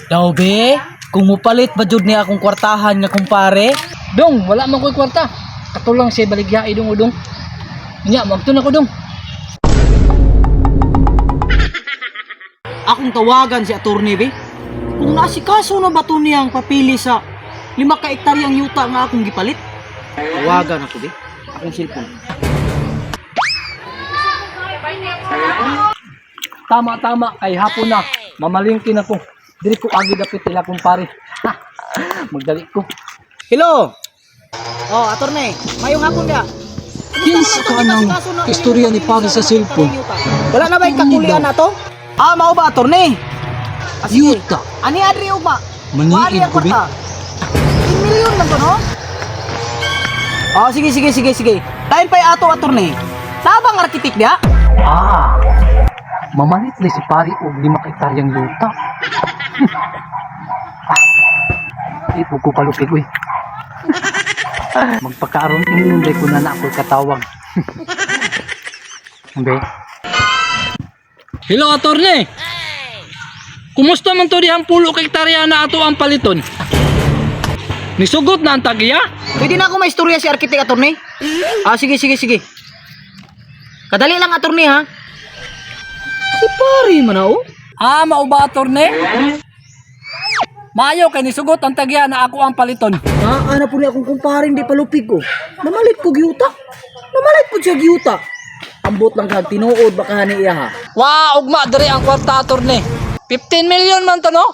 Daw be, kung mupalit ba jud niya akong kwartahan nga kumpare? Dong, wala man ko'y kwarta. Katulang siya baligya idong udong. Nya, magtun ako dong. Akong tawagan si attorney be. Kung naasikaso na ba to niyang papili sa 5 ka ektaryang yuta nga akong gipalit? Tawagan ako be. Akong cellphone. Tama tama kay hapon na. Mamalingkin ako. Diri ko agi dapit ila kumpare. Magdali ko. Hello. Oh, attorney, mayong hapon ka. Kinsa ka ng istorya ni pare sa cellphone? Wala na ba yung kakulian na to? Ah, mao ba attorney? Ah, sige. Yuta. Ani adri ugma? Maniid Wari ang ko, be. kwarta. 10 million man to, no? Oh, sige sige sige sige. Time pa'y ato attorney. Sabang arkitek dia? Ah, mamalit ni si pare og 5 ka hektaryang yuta. Ah, di po ko palupig uy. Magpakaroon ingon day ko na na ako katawag. Be. Hello, attorney. Kumusta man to dihang 10 ka hektarya na ato ang paliton? Nisugot na ang tagiya? Pwede na ako may istorya si arkitek attorney? Ah, sige sige sige. Kadali lang attorney ha. Si pare man oh. Ah, mao ba, attorney? Maayo kay nisugot ang tagya na ako ang paliton. Ah, ana po ni akong kumpare hindi palupig ko. Namalit ko gyuta. Namalit po siya gyuta. Ambot lang kag tinuod baka hani iya ha. Wa, ugma diri ang kwarta, attorney. 15 million man to, no?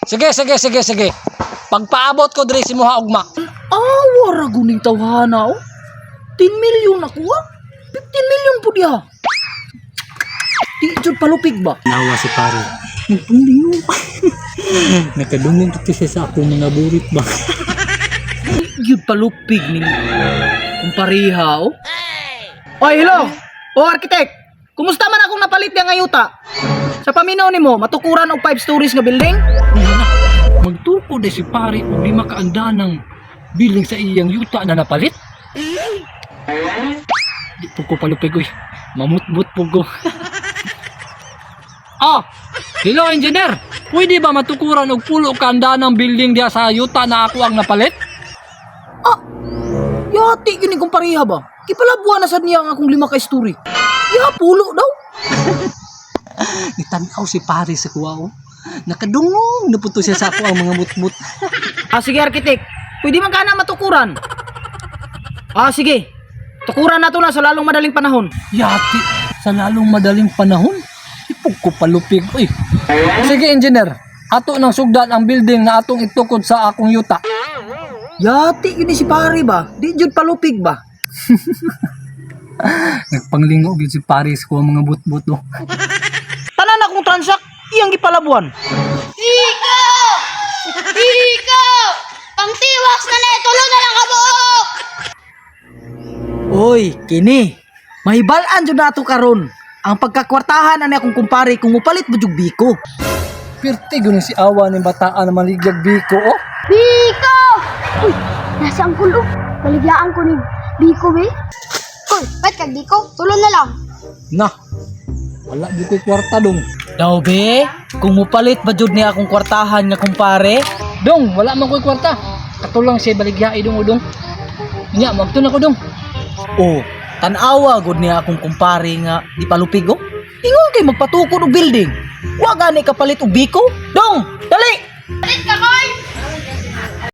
Sige, sige, sige, sige. Pagpaabot ko diri si Muha ugma. Ah, wara guning tawhana oh. 10 million ako ah. 15 million po diha. Di jud palupig ba? Nawa si pare. Nagpunglingo. Nakadungog to siya sa akong mga burit ba. Di jud palupig ning kumpareha oh. Oy, hello. Oh, architect. Kumusta man akong napalit diya nga yuta? Sa paminaw nimo, matukuran og 5 stories nga building? Magtuko de si pare og 5 kaanda ng billing sa iyang yuta na napalit. Di po ko palupig uy. Mamutbut po ko. Ah, hello engineer. Pwede ba matukuran og 10 kaanda ng building diya sa yuta na ako ang napalit? Ah, yati yun yung kumpareha ba? Kipalabuan na sad niya ang akong 5 ka story. Ya, pulo daw. Nitanaw si pare sa kuwa oh. Nakadungog na po to siya sa ako ang mga mutmut. Ah, sige, arkitek. Pwede man ka na matukuran. Ah, sige. Tukuran na to na sa lalong madaling panahon. Yati, sa lalong madaling panahon, ipog ko palupig. Uy. Sige, engineer. Ato nang sugdan ang building na atong itukod sa akong yuta. Yati yun ni si pare ba? Di jud palupig ba? Nagpanglingo gyud si Paris ko ang mga butbut oh. Tanan akong transak, iyang gipalabuan. Biko! Biko! Pangtiwax na na, tulo na lang kabuok! Oy, kini. Mahibalaan jud nato karon. Ang pagkakwartahan ani akong kumpare kung mupalit mo jud biko. Pirti gyud si awa ni bataan na maligyag biko oh. Biko! Uy, nasa ang kulo. Baligyaan ko ni Biko, be. Uy, ba't kag Biko? Tulo na lang. Na. Wala gyud ko'y kwarta dong. Daw be, kung mupalit ba jud ni akong kwartahan nga kumpare? Dong, wala man ko'y kwarta. Katulang siya baligya idong udong. Nya, magtun ako dong. Oh, tan-awa gud niya akong kumpare nga di palupig oh. Ingon kay magpatukod og building. Wa gani kapalit og biko. Dong, dali.